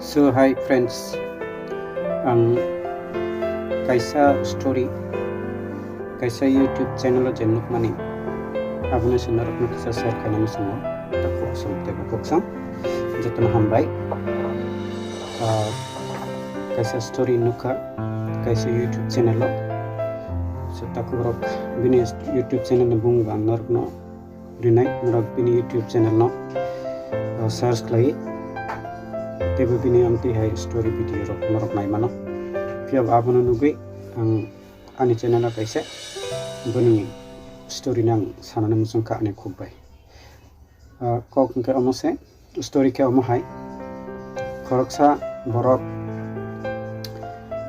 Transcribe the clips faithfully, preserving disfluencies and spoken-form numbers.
So hi friends, ang kaisa story, kaisa YouTube channel o je nukmani, abono se norokno kisa share khaina muchungo. Takhuk aswk tei bukhuk sam, jotono hambai. Ah, kaisa story nukha, kaisa YouTube channel o. So takhuk rok bini YouTube channel ni bumung bo ang norokno rinai, norok bini YouTube channel no, uh, search khlai, teibo bini amtwi hai story video rok norok nai mano. Phiya bo abono nugwi ang ani channel o kaisa bini story no ang sanani muchung kha ani khuk bai. Uh, kok hwnkhe omo se, story khe omo hai, khoroksa borok,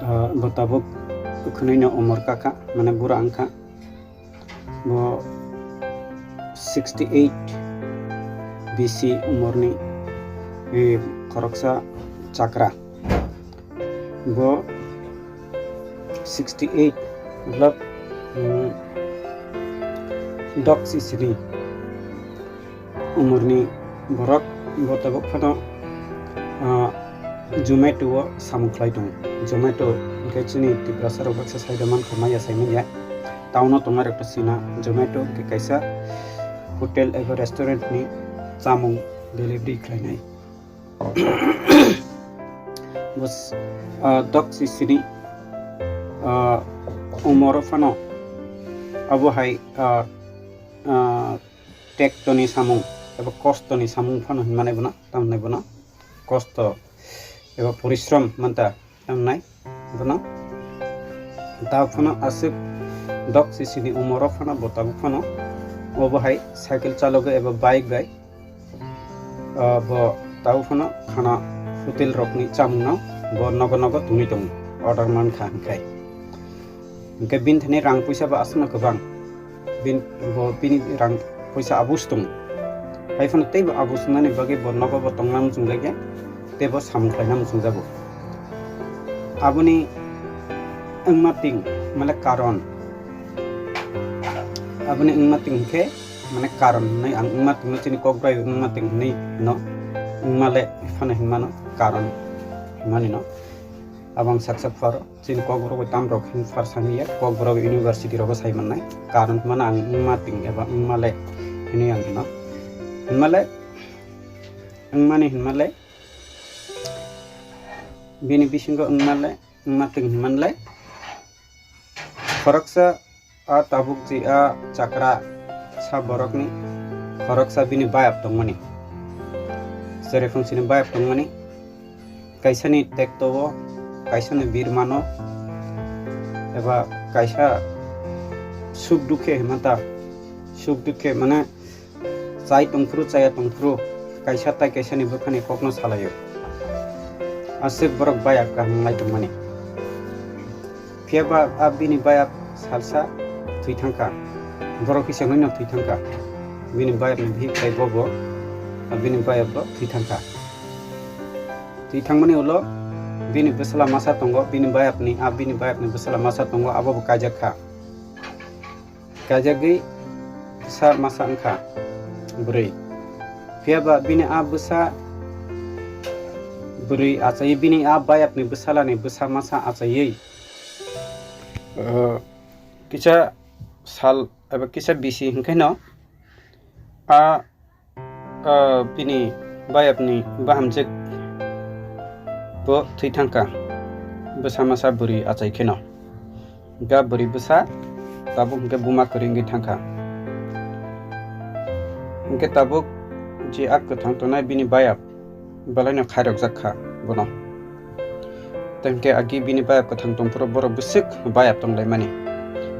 uh, bo tabuk khwnwi no umor kakha, mane bura wngkha. Bo sixty eight B C umorni, eh, khoroksa chakra. Bo sixty eight, matlab, mm, dok sisini umorni borok, bo tabuk phano, ah, Zomato o samung khlai tongo. Zomato hwnkhe chini Tiprasa rok baksa saida mankha, maya sai manya. Town o tongnai rok to sina, Zomato hwnkhe kaisa hotel eba restaurant ni chamung delivery khlainai. Bus, ah, dok sisini, ah, umor o phano abo hai, ah, ah, tektoni samung eba kostoni samung phano hinmani bono, tamhinai bono kosto eba porishrom manta tamhinai bono. Tabuk phano aswk dok sisini umoro phano bo tabuk phano obo hai cycle chalogo eba bike bai, ah, bo tabuk phano khana hotel rokni chamungno bo nogo nogo tongwi tongo, order mankha hinkhai. Hinkhe bini thani rang puisa bo aswkno kwbang. Bin-, bo bini rang puisa abus tongo. Hai phano teibo abus wngnani bagwi bo nogo bo tongna muchungjagya, teibo samung khlaina muchungjago. Aboni wngma ting, mane karon. Aboni wngma ting hinkhe, mane karon hwnwi ang wngma tingno chini kokbrai wngma ting hwnwi hino. Wngmale phano hinmano karon hinmani no. Abang saksa pharo. Chini kokborok bai tamrok hin phar samiya, kokborok university rogo sai mannai. Karon hwnmano ang wngma ting eba wngmale hinwi ang hino. Hinmale, wngmani hinmale, bini bisingo wngmale, wngma ting hinmanle. Khoroksa a tabuk ji a chakra sa borokni khoroksa bini bayap tongmani. Cherephang sini bayap tongmani. Kaisani tekto o, kaisani birmano, eba kaisa suk dukhe himanta, suk dukhe mane chai tongphuru, chaya tongphuru, kaisa tai kaisani bwkhani kokno salaio. Aswk borok bayap kaham lai tongmani. Phiya ba a bini bayap salsa thwi thangkha. Borok kisa wngwi no thwi thangkha. Bini bayap ni bihik tai bobo, a bini bayap bo thwi thangkha. Twi thangmani ulo bini bwsala masa tongo, bini bayapni, a bini bayapni bwsala masa tongo, abo bo kaijak kha. Kaijagwi bwsa masa wngkha bwrwi. Phiya ba bini a bwsa bwrwi achaiwi, bini a bayapni bwsalani bwsa masa achaiwi, uh, kisa sal eba kisa bisi hwnkhe no a ah, bini bayapni bahamjwk bo thwi thangkha, bwsa masa bwrwi achai kheno. Ga bwrwi bwsa tabuk hwnkhe buma kwrwi wngwi thangkha. Hwnkhe tabuk je a kwthang tongnai bini bayap belaino khairokjak kha bono. Tei hwnkhe agi bini bayap kwthang tongphuru borok bwswk bayap tonglaimani.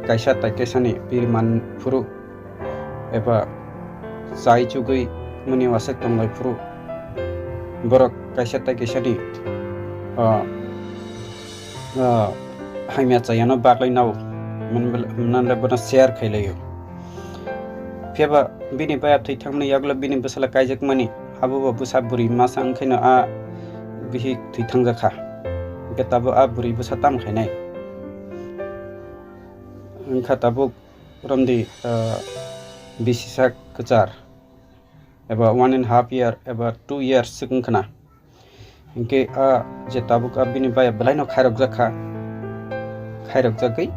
Kaisa tai kaisani biri man phuru eba chai chugwi mani wasai tonglai phuru borok kaisa tai kaisani, ah, ah, hamya chayano baglai nao, manle bono share khailaio. Phiya ba bini bayap thwi thangmani yagulo bini bwsala kaijakmani, abo bo bwsa bwrwi masa wngkhaino a bihik thwi thangjakha. Hwnkhe tabuk a bwrwi bwsa tam khainai. Wngkha tabuk romdi, ah, bisisa kwchar eba one and half year eba two years swk wngkhana. Hinkhe a je tabuk a bini bayap belaino khairokjak kha, khairokjagwi,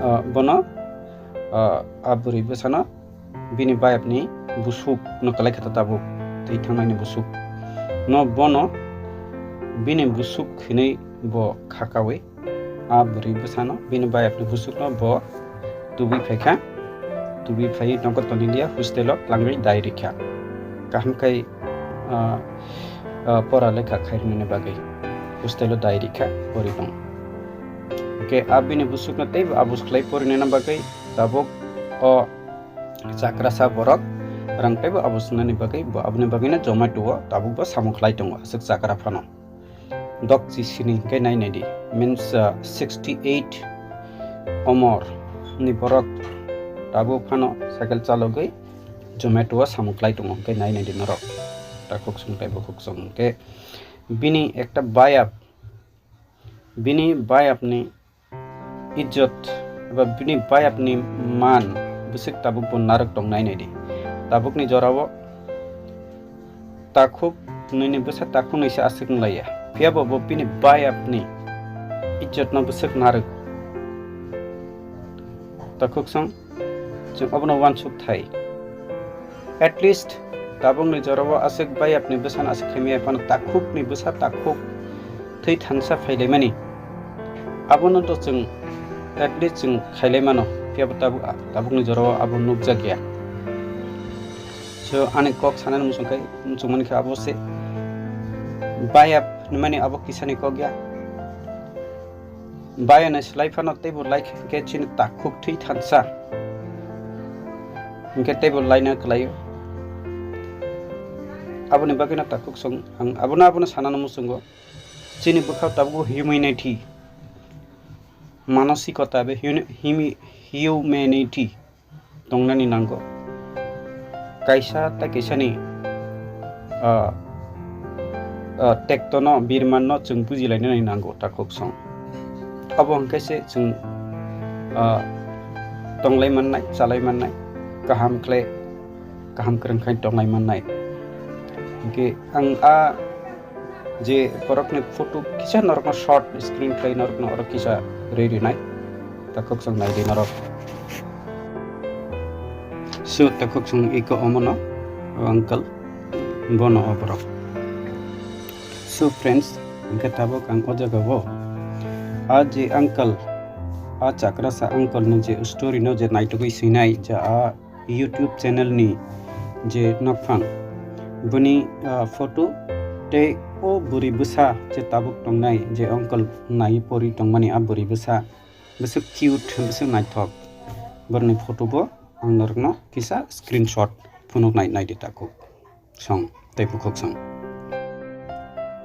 ah, bono, ah, a bwrwi bwsano bini bayapni busuk no kwlai kha ta tabuk, twi thangnaini busuk no bono bini busuk hinwi bo khakawi a bwrwi bwsano bini bayapni busukno bo tubui phai kha, tubui phaiwi nokho tongwi liya hostel o twlangwi dai rikha. Kaham khai, ah, ah, pora lekha khairwnani bagwi hostel o dai rikha pori tong. Hinkhe a bini busukno teibo abus khlai porinani bagwi tabuk o chakrasa borok rang teibo abus wngnani bagwi bo aboni bagwino Zomato o tabuk bo samung khlai tongo aswk chakra phano. Dokchi sini hinkhe nai nai di, means, uh, sixty eight omor ni borok tabuk phano cycle chalogwi Zomato o samung khlai tongo, hinkhe nai nai di norok. Takhuk song tei bukhuk song hinkhe bini ekta bayap, bini bayapni ijjot eba bini bayapni man bwswk tabuk bo narwk tong nai nai di. Tabukni jorao takhuk nini bwsa takhuk nwi se aswk wng laiya. Phiya bo bo bini bayapni ijjotno bwswk narwk. Takhuk song chwng obono uansuk thai. At least tabukni jorao aswk bayapni bwsano aswk khaimaya phano takhukni bwsa takhuk thwi thansa phailaimani. Abono to chwng at least chwng khailai mano, phiya bo tabuk, tabukni jorao abo nukjak ya. So ani kok sanani muchung khai, muchung mani khe abo se bayap hinmani abo kisani kok ya. Bayani slai phano teibo lai khe chini takhuk thwi thansa hinkhe teibo laina kwlaio. Aboni bagwino takhuk song ang abono, abono sanano muchungo. Chini bwkhao tabuk humanity, manosikota be huni-, himi-, humanity tongnani nango. Kaisa tei kaisani, ah, ah, tektono, birmanno chwng bujilainani nango takhuk song. Abo hwnkhe se chwng, ah, tonglai mannai, chalai mannai, kaham khlai, kaham kwrwng khai tonglai mannai. Hinkhe ang a je borokni photo kisa norokno short screen khlai norokno oro kisa rwi rinai. Takhuk song nai di norok. So takhuk song iko omono o uncle bono o borok. So friends, hinkhe tabuk ang o jagao a je uncle, a chakrasa uncle ni je story no je naitugwi swinai je a YouTube channel ni je nokphang, bini, ah, photo tei o bwrwi bwsa je tabuk tongnai je uncle nai pori tongmani a bwrwi bwsa bwswk cute, bwswk naithok. Borokni photo bo ang norokno kisa screenshot phunuknai, naidi takhuk song tei bukhuk song.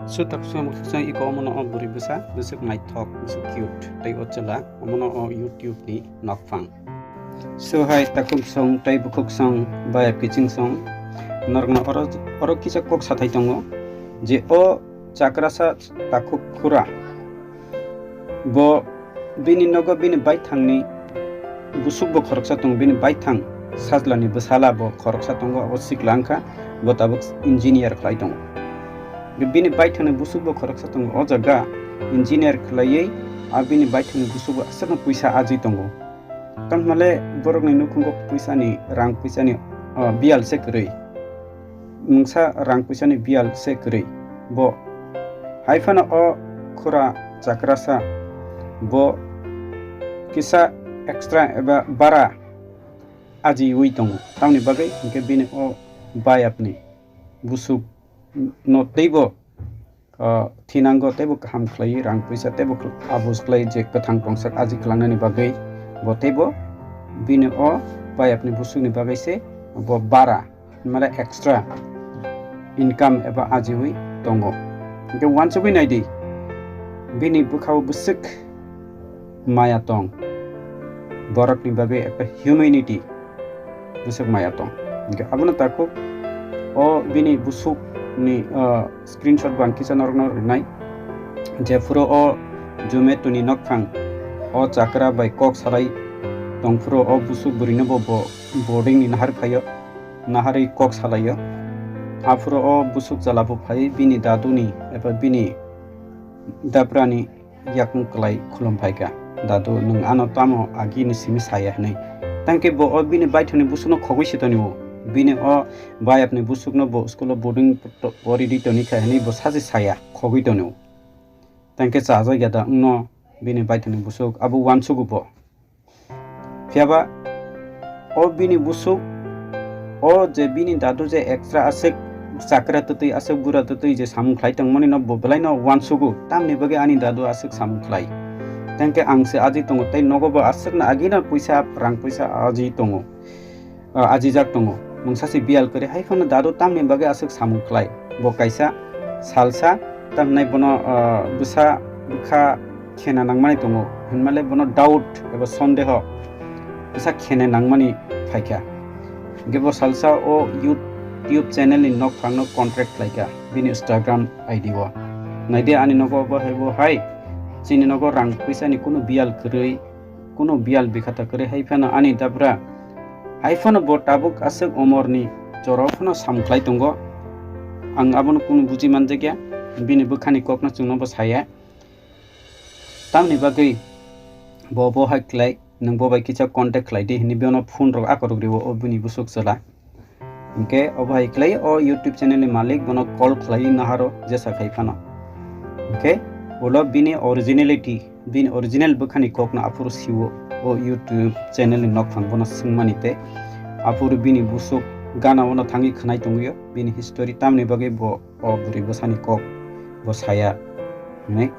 So takhuk song bukhuk song iko omono o bwrwi bwsa bwswk naithok, bwswk cute tei o chwla omono o YouTube ni nokphang. So hai takhuk song tei bukhuk song bayap kiching song norokno oro, oro kisa kok sathai tongo je o chakrasa takhuk khura bo bini nogo bini baithangni busuk bo khoroksa tongo, bini baithang sajlani bwsala bo khoroksa tongo, abo sikla wngkha, bo tabuk engineer khlai tongo. Bini baithangni busuk bo khoroksa tongo, o jaga engineer khlaiwi a bini baithangni busuk bo aswkno puisa ajwi tongo. Tamo hwnle borokni nukhungo puisani, rang puisani, ah, biyal se kwrwi. Mungsa rang puisani biyal se kwrwi. Bo hai phano o khura chakrasa bo kisa extra eba bara ajiwi tongo. Tamni bagwi hinkhe bini o bayapni busuk no teibo, ah, thinango teibo kaham khlaiwi rang puisa teibo khl-, abus khlai je kwthang tongsak aji klangnani bagwi bo teibo bini o bayapni busukni bagwi se bo bara mane extra income eba ajiwi tongo. Hinkhe uansugwi naidi, bini bwkhao bwswk maya tong, borokni bagwi ekta humanity bwswk maya tong. Hinkhe abono takhuk o bini busukni, ah, screenshot bo ang kisa norokno rinai. Jephuru o Zomato ni nokphang o chakra bai kok salai tongphuru o busuk bwrwino bo, bo boarding ni nahar phaio, naharwi kok salaio. Aphuru o busuk chwla bo phai bini daduni eba bini dabrani yakung kwlai khulum phaikha, "Dadu, nwng ano tamo agini simi saya?" hwnwi. Tangkhe bo o bini baithoni busukno khogwi se tonio. Bini o bayapni busukno bo school-o boarding pori di toni kha hwnwi bo sachi saya, khogwi tonio. Tangkhe chajak ya da wngno bini baithoni busuk, abo uansugo bo. Phiyaba o bini busuk, o je bini dadu je extra aswk chakra twtwi, aswk bura twtwi je samung khlai tongmani no bo belai no uansugo, tamni bagwi ani dadu aswk samung khlai. Tangkhe ang se aji tongo, tei nogo bo aswk no agino puisa, rang puisa aji tongo. Ah, ajijak tongo. Mungsa se biyal kwrwi hai phano dadu tamni bagwi aswk samung khlai. Bo kaisa salsa, tamni bono, ah, bwsa bwkha khena nangmani tongo. Hinmale bono doubt eba sondeho bwsa khena nangmani phaikha. Hingke bo salsa o YouTube channel ni nokphang no contact khlaikha bini Instagram I D o. Naidi ani nogo bo hai bo hai. Chini nogo rang puisa ni kunu biyal kwrwi, kunu biyal bikhata kwrwi hai phano ani dabra. Hai phano bo tabuk aswk omorni choro phano samung khlai tongo. Ang abono kunu buji manjakya, bini bwkhani kokno chwngno bo saya. Tamni bagwi bo, bo hai khlai, nwng bo bai kisa contact khlai di hwnwi bono phone rok akorok rwo o bini busuk chwla. Hingke obo hai khlai o YouTube channel ni malik bono call khlai naharo jesa khai phano. Hingke ulo bini originality, bini original bwkhani kokno aphuru siwo o YouTube channel ni nokphang bono swngmani tei aphuru bini busuk gana ono thangwi khwnai tongwio bini history tamni bagwi bo o bwrwi bwsani kok bo saya hwnwi.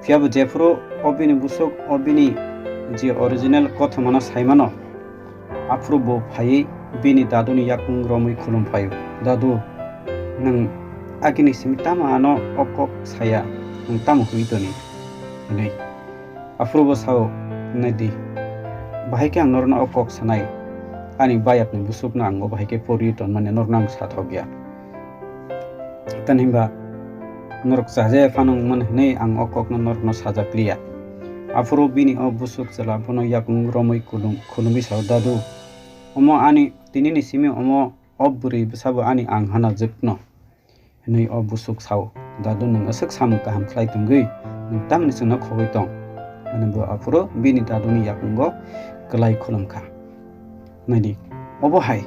Phiyabo jephuru o bini busuk o bini je original kothomano saimano, aphuru bo phaiwi bini daduni yakung romwi khulum phaio, "Dadu, nwng agini simi tamo ano o kok saya, nwng tamo hwnwi toni?" hwnwi. Aphuru bo sao, "Naidi, bahai khe ang norokno o kok sanai, ani bayapni busukno ang o bahai khe poriwi tonmani norokno ang sathokya." Tani hwnba norok chajaya phano wngmani hwnwi ang o kokno norokno sajak liya. Aphuru bini o busuk chwla bono yakung romwi khulum-, khulumwi sao, "Dadu, omo ani tinini simi omo o bwrwi bwsabo ani ang hana jwkno," hwnwi o busuk sao. "Dadu, nwng aswk samung kaham khlai tongwi, nwng tamni chwngno khogwi tong?" hwnwi bo aphuru bini daduni yakungo kwlai khulum kha. Naidi, obo hai,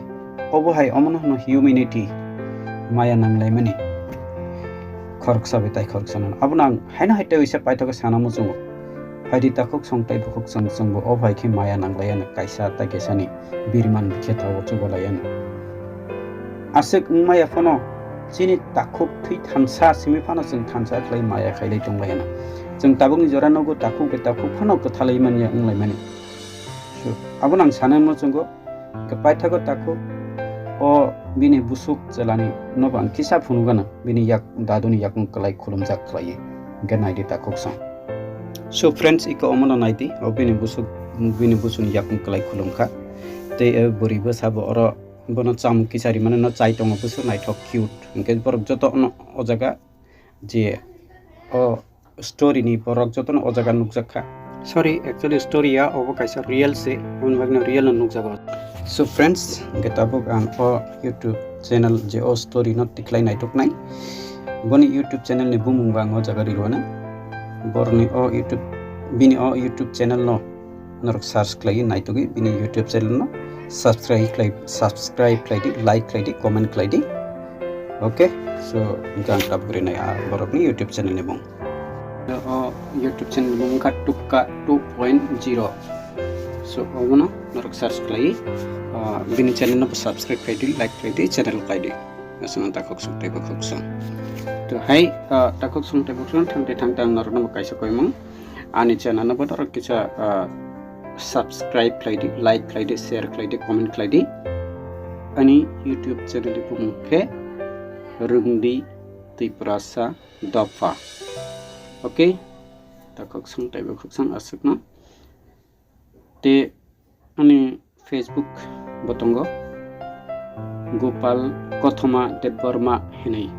obo hai omono hwno humanity, maya nanglaimani. Khoroksa bai tai khoroksa nang. Abono ang haino hai tei uisa paithogo sana muchungo. Phaidi takhuk song tei bukhuk song chwngbo obo hai khe maya nanglaiya no kaisa tai kaisani birman bikhe thago chubalaiya no. Aswk wngmaya phano chini takhuk thwi thansa simi phano chwng thansa khlai maya khailai tonglaiya no. Chwng tabukni jora nogo takhuk bai takhuk phano kwthalai manya wnglaimani. So, abono ang sana muchungo. Hwnkhe paithago takhuk o bini busuk chwlani nobo ang kisa phunukgana bini yak daduni yakung kwlai khulumjak khlaiwi. Hwnkhe naidi takhuk song. So friends, iko omono naidi, o bini busuk, bini busuni yakung kwlai khulumkha. Tei o bwrwi bwsabo oro bono chamung kisa rimani no chai tongo, busu naithok cute. Hwnkhe borok joto no o jaga je o story ni borok jotono o jaga nukjak kha. Sorry, actually story ya, obo kaisa real se, aboni bagwi no real no nukjago. So friends, hwnkhe tabuk ang o YouTube channel je o story no tiklai naitok nai. Boni YouTube channel ni bumung bo ang o jaga rirwano. Borni o YouTube, bini o YouTube channel no norok search khlaiwi naitugwi bini YouTube channel no subscribe khlai, subscribe khlai di, like khlai di, comment khlai di. Okay, so hwnkhe ang tabuk rinai a borokni YouTube channel ni bung. O YouTube channel ni bung wngkha Tukka two point zero. So obono norok search khlaiwi, ah, bini channel no subscribe khlai di, like khlai di, channel khlai di. Aswk takhuk song tei bukhuk song. To hai, ah, takhuk song tei bukhuk song thangte thangte ang norokno bo kaisa koimung. Ani channel no bo norok kisa, ah, subscribe khlai di, like khlai di, share khlai di, comment khlai di. Ani YouTube channel ni bumung khe Rwngdi Tiprasa Dopha. Okay? Takhuk song tei bukhuk song aswkno. Te ani Facebook bo tongo, Gopal Kothoma Debbarma hinwi.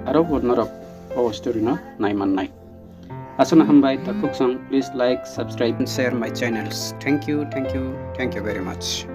Aro bo norok o story no nai mannai. Aswkno hambai takhuk song, please like, subscribe and share my channels. Thank you, thank you, thank you very much.